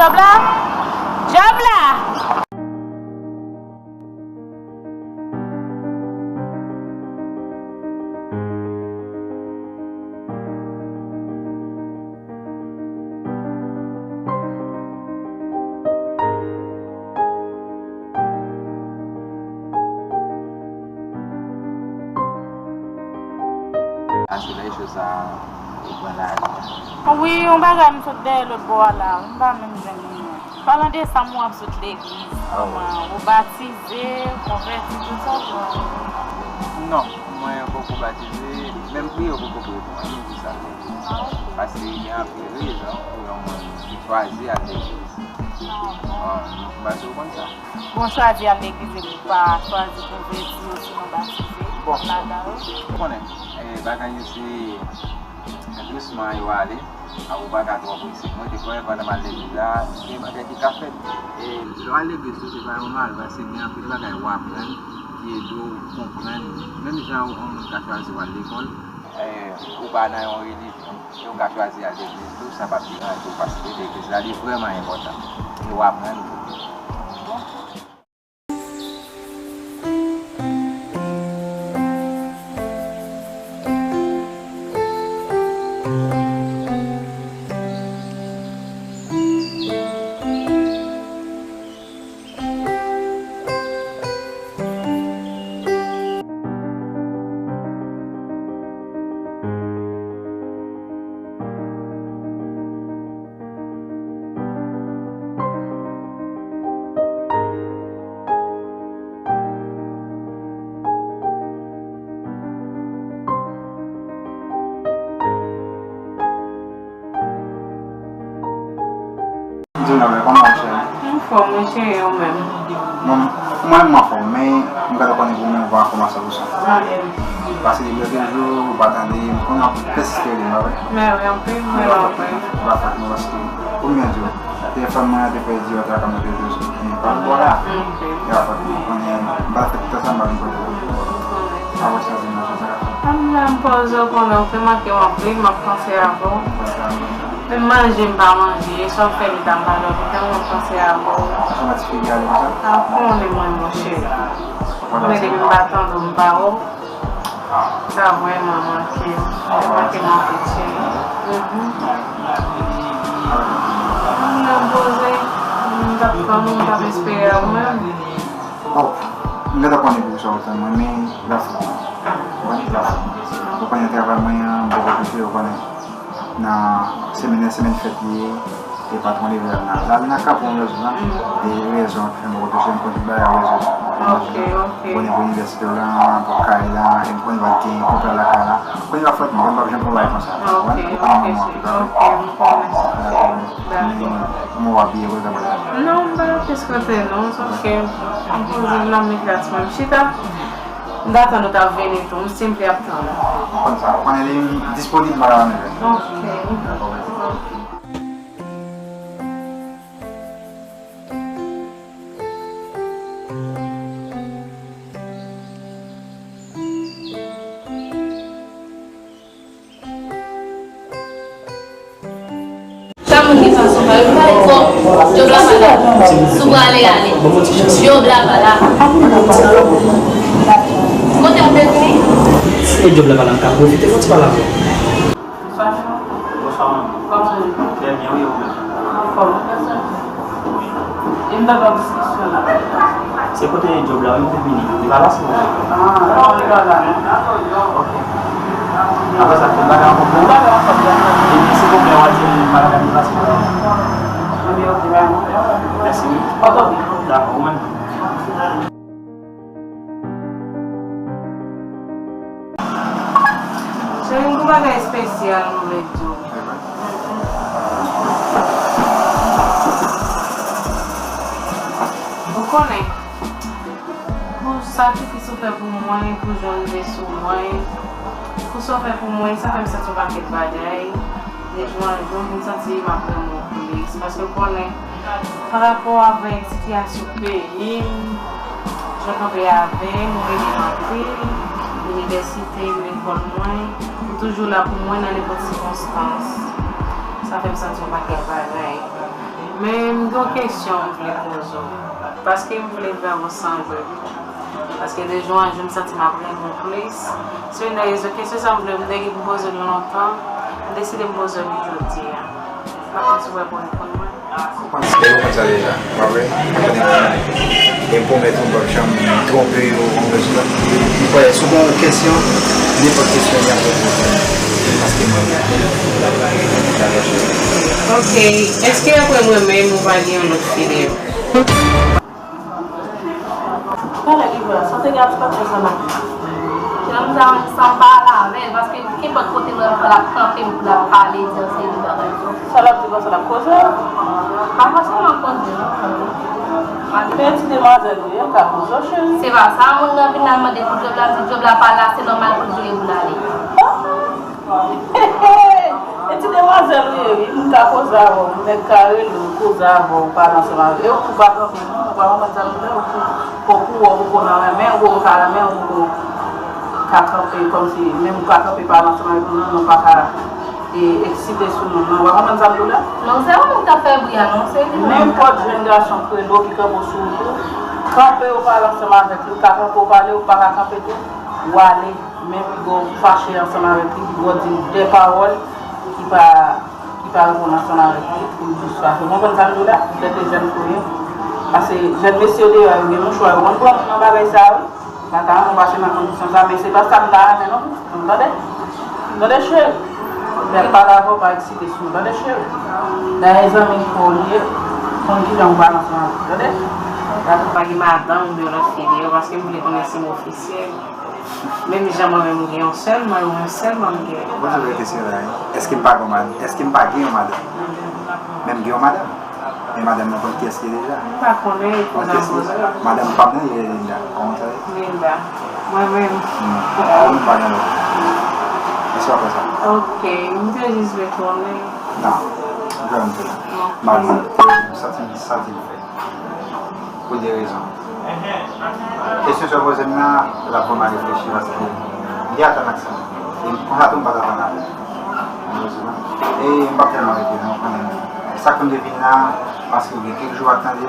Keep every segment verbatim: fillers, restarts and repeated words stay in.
Djòb la! Djòb la! Paske lè cho sa, ou pran lari. Wi, yon bagay m sot dèyè lòt bò a la, m pa menm jwenn li non. Palan de sa, m wè w ap sot legliz, kòman, ou batize, ou konvèti, tout sa, bon. Non, mwen poko batize, menm priye yo poko priye pou mwen, m di sa. Paske gen anpil rezon pou yon moun ki chwazi al legliz. Bon, m panse ou konn sa. Bon, chwazi al legliz epi w pa chwazi konvèti osinon batize ladan l. Ou konnen, eh, bagay yo se dousman yo ale. A, ou pa ka twò prese. Mwen te kwè pandan m al legliz la, gen bagay ki ka fèt. E lè w al legliz tou, se pa yon mal, paske gen anpil bagay w aprann ki ede w konprann. Menm jan yon moun ka chwazi w al lekòl, e, ou pa nan yon relijyon, e ou ka chwazi al legliz tou, sa p ap deranje w, paske legliz la, li vrèman enpòtan. E w aprann tou. Dina, men kòman w cheri? M anfòm wi cheri, ou menm? Bon, mwen m anfòm, men m gentan konnen pou mwen w pa anfòm a san pou san. Paske depi lòt jou ou pa tande m, konnen w ap pèsiste li, pa vre? Men wi, anpil, men anpil. Ou pa fèt non, paske ou byen di w. Telefòn mwen an te pèdi, yo ta ka monte tou sou pa bò la. E a fòt mwen konnen m pa fèt tan sa m pa vin kote w. Apre sa di m nan sa ka fèt. Ann la m poze w konnen ou te manke m anpil, m ap panse avè w. Menm manje m pa manje, e sa w fè li ta m pa dòmi, tèlman m panse avè w. Sa fè yon ti figi ale konsa? A konnen mwen monchè. Men depi m pa tande w m pa wè w. Sa vrèman manke m. Manke m anpil cheri. Mhm. Mwen nan poze, m t ap tann ou, m t ap espere w menm. Oh, m gentan konnen poukisa w tann mwen, men l ap fèt. Ou konnen l ap fèt. Ou konnen travay mwen an, m poko kite, ou konnen. Nan semèn nan, semèn fèt li ye, e patwon li vle al nan, l al nan ka pou yon rezon la. E rezon an ki fè m poko touche, m konn tout bagay a rezon. Ok, ok. Konnen pou inivèsite w la, pou kay la, e m konnen w ap gen kontra lakay la. Konnen w ap fèt, m konnen w ap janm fè yon bagay konsa. Ok, ok, ok, m konnen sa. Kòman w abiye pou l ta pral la? Non, m pa rete sou kote non, sòf ke m poze m nan men gras mwen, m chita. M t atann ou t ap vini tou, m senpli ap tann ou. M konn sa, ou konnen li disponib, m pa ka pa neve. Ok. Dakò, mèsi. Sa moun gen sa sou pa yo, pale fò. Djòb la pa la. Si w prale, ale. Djòb la pa la. Kote w te vini? E djòb la pa la, m ka pwofite fè yon ti pale avè w. Bonswa, manman. Bonswa, manman. Kòman w ye? Trè byen, wi, ou menm? Anfòm. E m t ap nan diskisyon la. Se kote djòb la, wi, m te vini. Li pa la, silvouplè? Ah, non, li pa la, non. Ok. Apre sa, tout bagay ankò bon? Tout bagay ankò bon. Epi, silvouplè, w a di madanm li pase. Ok, ok, mèsi. Mèsi, wi. Dakò, ou menm tou. Cheri, m gon bagay espesyal m vle di w. Ou konnen, pou sakrifis ou fè pou mwen, pou jan w rive sou mwen, pou sa w fè pou mwen, sa fè m santi yon pakèt bagay. De jou an jou, m vin santi m ap renmen w plis. Paske w konnen, pa rapò avèk sitiyasyon peyi m, jan w kanpe avè m, ou ede m anpil, inivèsite m, lekòl mwen, ou toujou la pou mwen nan nenpòt sikonstans. Sa fè m santi yon pakèt bagay. Men m gen yon kesyon m vle poze w, paske m vle vè w sanble. Paske de jou an jou, m santi m ap renmen w plis. Se youn nan rezon kesyon sa m vle, m te gen pou poze l lontan. M deside m poze l jodi a. M pa konn si w pral reponn mwen. Ou panse ou konn sa deja, pa vre? Ou konnen ki moun. E m pwomèt ou, m p ap janm twonpe yo, ou konprann sa. M kwè, si w gen yon kesyon, nenpòt kesyon, y ap reponn ou. Paske mwen, m konnen sa deja. Ok, èske apre mwen menm, ou va gen yon lòt fi deyò? Talè li vre, sa te gen ap pase ansanm ak li. Jèn sa, sa m pa ale avè l, paske kenpòt kote l wè m pral ap kanpe, m pral ap pale, di yon seri de bagay. Sa l ap di konsa, l ap koze? Pa fòseman koze, non. Men ti demwazèl li ye, l ka koze w, cheri. Se pa sa, moun nan vin la mande pou djòb la, m di djòb la pa la, se nòmal pou l vle pou l ale. E ti demwazèl ou ye wi, moun ka koze avè w, nèg ka rele w, koze avè w, pale ansanm avè w. E ou tou pa kanpe non, ou pa konprann sa m di w, ou tou poko wè w poko nan renmen, ou poko ka renmen, ou poko ka kanpe kòmsi, menm ou ka kanpe pale ansanm avèk moun nan, non, ou pa ka e, eksite sou moun nan, ou pa konprann sa m di w la? Non, se ou menm k ap fè bri a, non, se li menm. Nenpòt jèn gason k rele w ki kanpe w sou wout ou, kanpe ou pale ansanm avèk li, ou ka kanpe ou pale, ou pa ka kanpe tou, ou ale. Men piga w fache ansanm avèk li, piga w di l de pawòl ki pa, ki pa reponn ansanm avèk li pou l jis fache. Ou konprann sa m di w la? Poutèt e jèn tou ye. Paske jèn mesye deyò yo gen mouchwa, yo konn pran moun nan bagay sa a wi. Pa ta renmen w pase nan kondisyon sa, men se pa sa m ta renmen non. Tande? Tande cheri? Lè m pale avè w, pa eksite sou, tande cheri? Dayè zanmi m fè w li ye, konn kijan w pale ansanm avè l, tande? Pa gen madanm oubyen lòt fi deyò, paske m vle konnen si m ofisyèl. Menm jan mwen menm m gen yon sèl, mwen yon sèl mwen m gen. Poze vrè kesyon la, wi. Èske m pa gen yon mad-, èske m pa gen yon madanm? Men m gen yon madanm. Men madanm nan konn kiyès li ye deja? M pa konnen, e pou nan poze. Madanm pa m nan ye Linda. Kòman sa ye? Linda. Mwen menm. Hmm. Ou menm pa gen lòt. Èske w ap fè sa? Ok, m te jis vle konnen. Non. M kwè m te la. Ok. M ap di, m santi m, santi m fè. Pou de rezon. Kesyon sa w poze m nan, l ap fè m al reflechi paske m te atann ak sa. E konsa tou m pa t atann avè l. E m p ap tèlman rete non, ou konnen. Sa k fè m te vin la, paske gen kèk jou w ap tande m,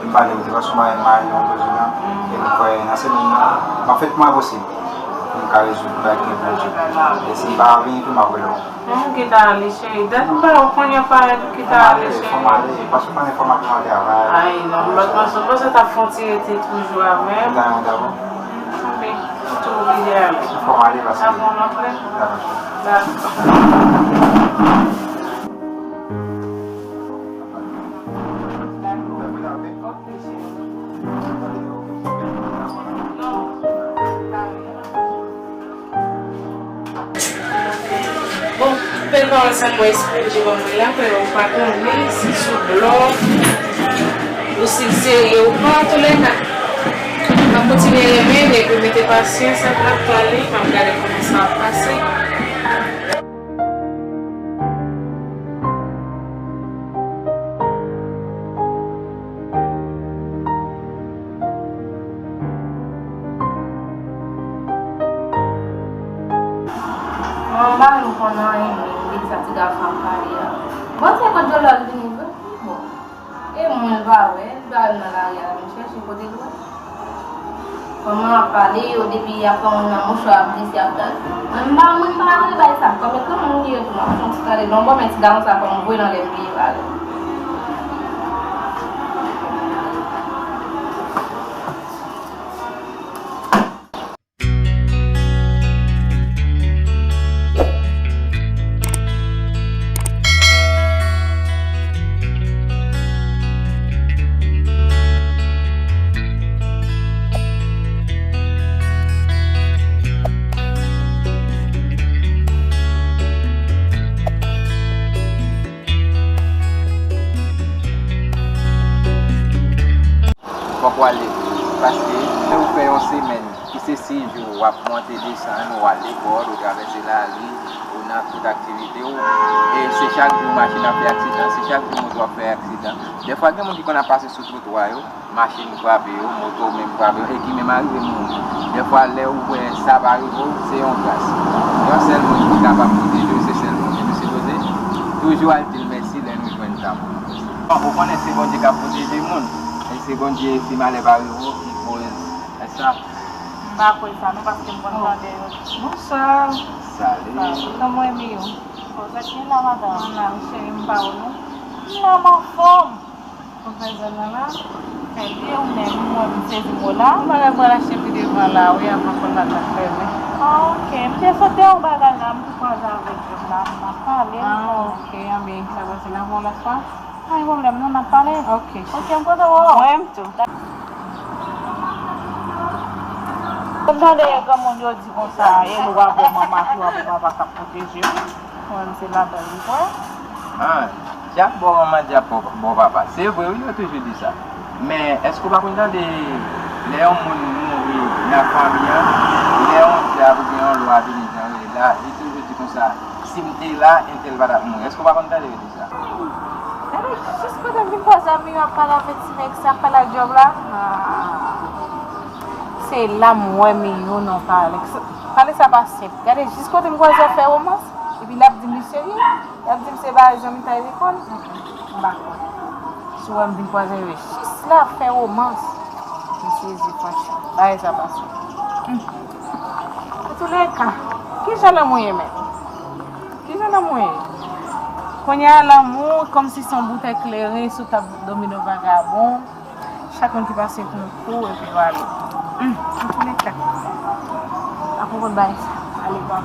e m pale ou te pase yon bagay m al nan rezo la, e m kwè nan semèn nan, m ap fè tout mwayen posib pou m ka rezoud bagay ki gen pou rezoud. E si m pa vini tou, m ap rele w. Ou kite ale, cheri. Dat m pa wè w kounye a parèt ou kite ale, cheri. Fò m ale, fò m ale, paske w konnen fò m al nan travay. Ay, non, m pa t panse, m panse w t ap fè yon ti rete toujou avè m. Ou ta renmen w dabò? Tanpri, ou tou oblije ale. Fò m ale paske. Dakò, m ap lè. Dakò, cheri. Dakò. Bon, bèl pawòl sa mwen esplike ban mwen la, frè, ou pa konnen si sou blòf ou si l serye ou pa, antoulèka, m ap kontinye renmen nèg yo, mete pasyans ak m ap tande, m ap gade kòman sa ap pase. Mwen m pa menm konn anyen menm de sa ti gason ap pale a. Bon, se kot Jolòl vini vre? Bon. E mwen l pa wè, l pa wè m nan lari a, m chèche kote l wè. Kòman ap pale yo depi y ap pran moun nan mouchwa ap glise ap gade. Mwen m pa, mwen m pa vle bay sa. Kòm e granmoun li ye tou, m ap fè yon ti tande. Lè m wè men ti gason sa fò m voye l anlè m bliye pale. Fòk w ale, paske lè ou fè yon semèn ki se sis jou, w ap monte desann, ou al lekòl, ou travèse lari, ou nan tout aktivite w, e se chak jou machin ap fè aksidan, se chak jou moto ap fè aksidan. Dèfwa gen moun ki konn ap pase sou twotwa yo, machin frape yo, moto menm frape yo, e ki menm arive mouri. Dèfwa lè ou wè sa pa rive w, se yon gras. Yon sèl moun ki kapab pwoteje w, se sèl Bondye. Nou sipoze toujou al di l mèsi lè nou jwenn tan pou nou fè sa. Bon, ou konnen se Bondye k ap pwoteje moun. E se Bondye, si malè pa rive w, ki koz sa. M pa kwè sa non, paske m konn tande yo. Bonswa. Salut. Salut, kòman w ye? Kòman w ye la, madanm? Mwen la wi, cheri, m pa ou non. M la, m anfòm. Ou fè zòn nan la? Trè byen, ou menm? Mwen, m sezi mo la. Yon bagay pral achte pi devan la, wi, avan kòl la ta fèmen. Ah, ok. M te sot yon bagay la, m te kwaze avèk jòb la, m ap pale. Ah, ok, anben, sa pase la yon lòt fwa? Pa gen pwoblèm non, n ap pale. Ok. Ok, m kontan wè w. Mwen menm tou. M tande granmoun yo di konsa, e lwa bon manman ak lwa bon papa k ap pwoteje w. Mwen menm se ladan m kwè. Ah, dyab bò manman, dyab bò, bò papa. Se vre wi, yo toujou di sa. Men, èske w pa konn tande lè yon moun mouri nan fanmi an, lè yon dyab oubyen yon lwa vini jan yo ye la, li toujou di konsa, si m te la, entèl pa t ap mouri. Èske w pa konn tande yo di sa? Gade jis kote m vin kwaze ak Miyo ap pale avèk ti nèg sa, ap pale ak djòb la. Ah. Se la m wè Miyo nan pale. Pale sa pa senp. Gade jis kote m kwaze ap fè womans. Epi l ap di m li serye. L ap di m se bagay zanmitay lekòl. M pa kwè. Si w wè m vin kwaze yo jis la ap fè womans. M sezi franchman. Bagay sa pa senp. Hmm. Antoulèka, kijan lanmou ye menm? Kijan lanmou ye? Kounye a lanmou kòmsi se yon boutèy kleren sou tab domino vagabon. Chak moun ki pase konkou epi yo ale. Hmm, antoulèka, m pa konprann bagay sa. Ale, bò.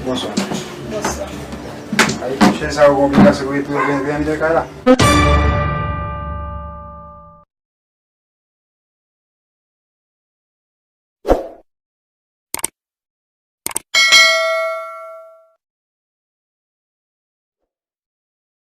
Bonswa. Bonswa. Ay, chèn sa yo konplike, se pou yo tou vin, vin de kay la.